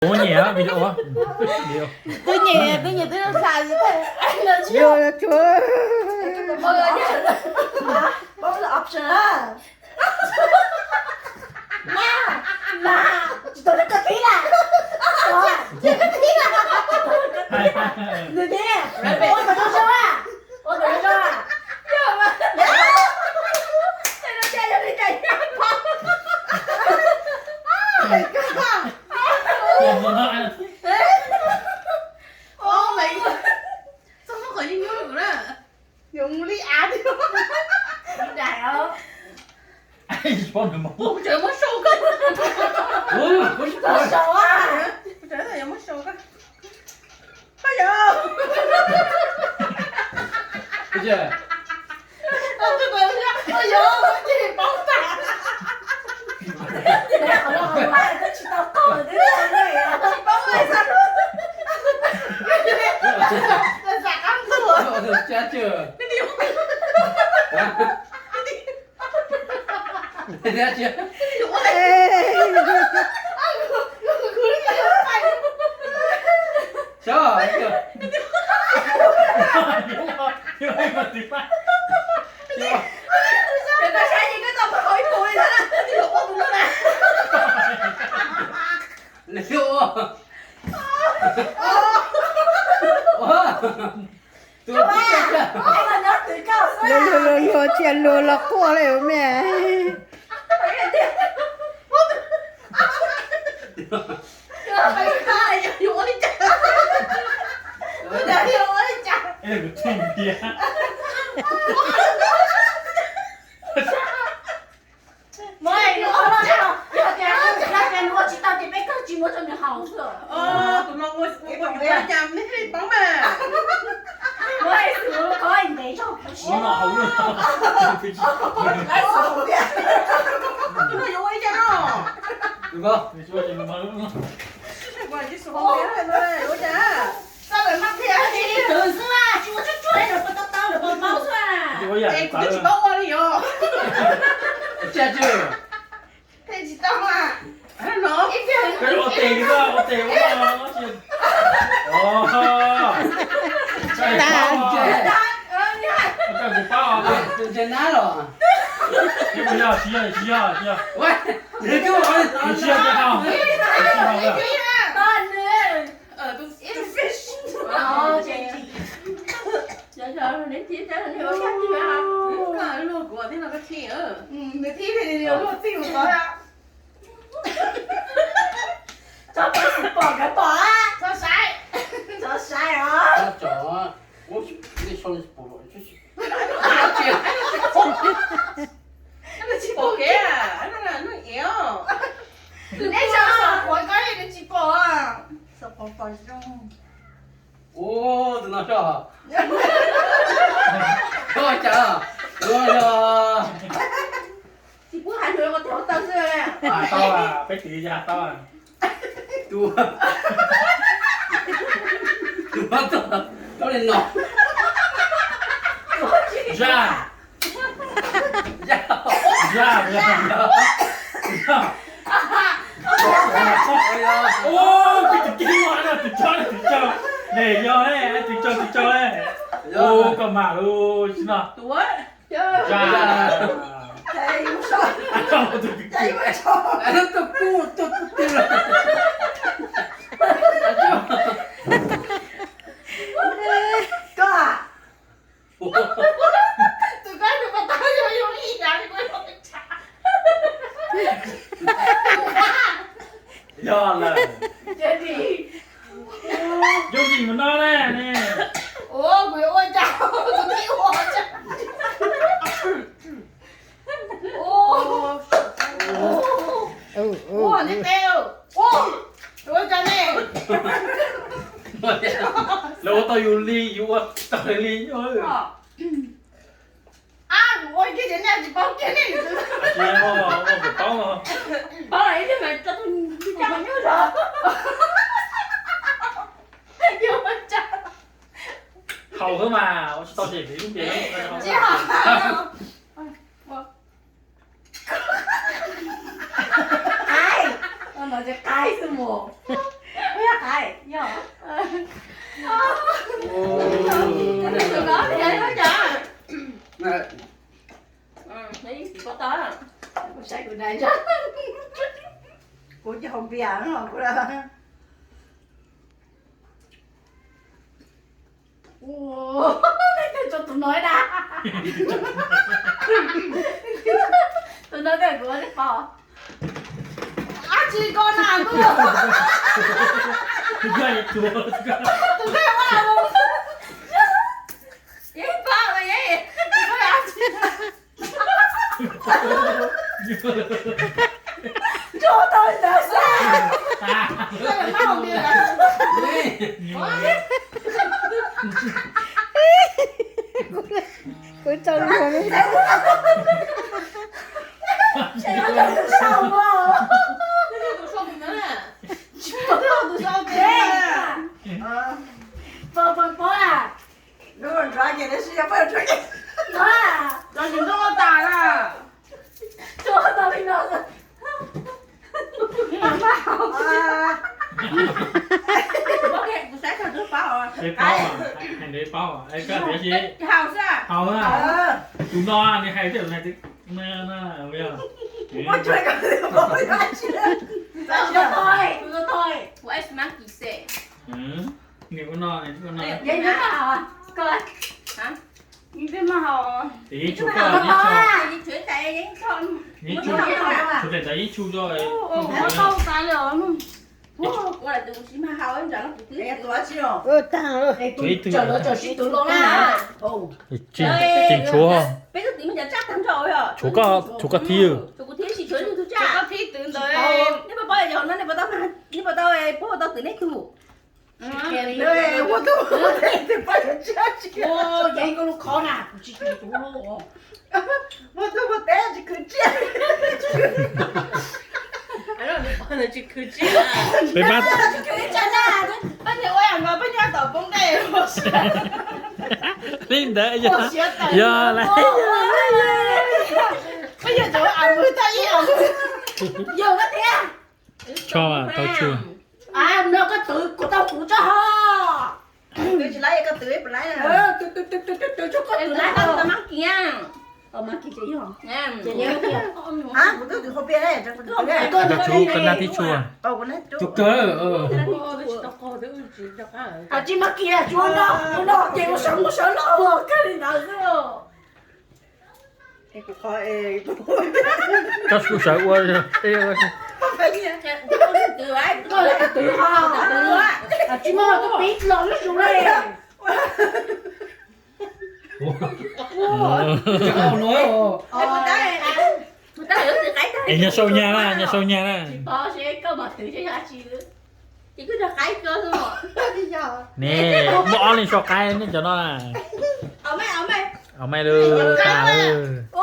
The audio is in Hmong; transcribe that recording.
Ua nyem video. Twb nyem, twb nyem twb xav. Yuav tshuav. Bos option a. Mas, mas, tsis tau koj thib na. Tsis tau koj thib na. Nws tias, ua kom zoo zoo a. Ua kom zoo zoo a. Txog qhov yeej nyuaj rau kuv na. Yuav mus li av tiag. Dais os. Kuv tseem muab sau koj. Kuv tseem yuav muab sau koj. Koj yog. Koj yog, koj yog, koj tsis paub tas. Tsis tau tau, tsis paub. Xav qab ntuj. Luag luag luag cia luag los quaj li me. Yog tias nws ua tsis tau ces peb kawg tsis muab rau nws haus xwb. Tus no ua ua cas nej thiaj li paub mas. Muab xwb, koj ntev zog kuv siab. Tus no yuav ua li cas no? Ua cas? Txawj lawm mas thiaj li twv xwb, tsis ua tsuag tsuag li, lawv puas tau tau, lawv puas paub xwb. Es kuv twb tsis paub ua li os. Thiaj tsis tau mas. Ua tes li, ua tes ua. Tsis paub. Tsis paub. Tsis yog, tsis yog, tsis yog. Tsis yog, tsis yog. Luag kuv thiab no koj thib. Nws thib thiaj li luag txij mus tod. Txhob pom, tsis pom nkawd pom. Txhob saib, txhob saib os. Tsis pom kev, nej tso saum qhuav ko nws tsis pom. Saum qhuav pom zoo. Ub, tus no soj. Koj cas, tus no yog. Tsis pub hais nws ua tus taw xwb. Tau, peb tiv ya tau. Tus, tus no tau li no. Zaj. Zaj, zaj, zaj. Ub, peb tus kib no, tus tso, tus tso. Ne yog ne, tus tso, tus tso ne. Ub, koj mam lus tsis no. Zaj. Koj, tus koj tus pas tau yog yus ib yam li kuv. Yog lawm. Yooj yim mus no ne. Ua, kuv yuav ua cas, kuv twb ua cas. Ua, neb peb, ua, ua cas ne? Lawv ua tau yus li, yus ua tau li. Ab, kuv ua kiag ces nej tsis paub kiag ne. Paub, paub ib pliag mas tso tus li cas nyob zov. Haus xwb mas, ua tsis tau ces vim lub npe. Qaib, no ces qaib xwb mus. Yog. Tus no thiab no cas? Xiv pov tau. Kuv saib kuv dai, kuv cov hau npias no kuv. Tus no na, tus no tej kuv ua tib pov. Ab tsi ko na ntuj. Tus no ua yeej pov yeej. Nrog tau li ntawd xwb. Kuv tso nrog li. Tsis muaj tus sau tias. Pog, pog, pog a. Nrov ces tab sis yog pog nrov ces. Nrov ces nrov tas na. Tsuas tau li no. Kuv saib koj twb paub. Paub, hais ntawd paub, koj tias si. Haus xwb. Haus na. Tus no nws hais tej no, no, no, yog. Kuv tsuas koj twb paub. Kuv twb paub. Kuv twb paub. Kuv es mas kis xes. Nws ua no, nws ua no. Yeej twb mas haus, koj. Yeej twb mas haus. Yeej tshuav koj, yeej tshuav. Tshuav daim ntawd yeej tshuav zog. Ua tau tas li os. Ua tus sib mas haus ntawd no kuv twb. Tus tag, tus tsawm los tsawm sib twv los na. Tseem tshuav. Peb tug twv me ntsis tsaj tag nrho yom. Tshuav koj, tshuav koj thib. Tshuav kuv thib, tsis tshuav nws tus tsaj. Koj thib twv ntawd. Nej puas paub yog no, nej puas tau, nej puas tau, puas tau twv nej tug. Ua tug ua teb, ua teb tsis khwv tsiaj. Peb pab. Peb ua yam nkaus peb nyob tom poob dej. Li ntawd yog, yog lawm. Peb yog cov a mus tau ib a mus. Yog thiab. Tsho tau tshuaj. No koj twv kuv tau kuv tso ho. Twv tsis laib koj twv puas laib? Twv, twv, twv, twv, twv, koj twv laib tau mas kiag. Kuv twb twv hauv pia, koj twv koj nab thib tshuaj. Tus kawg. Tsis mas kiag, tsuav no, no ces ua sawv mus sawv los kawg li ntawd xwb. Koj kuj sawv ua. Tsis muaj koj pib los lub sus li. Es nyuag sau nyag na, nyuag sau nyag na. Ne, muaj ob leeg sau qaib nej cov no na. Au maj lawm, tas lawm.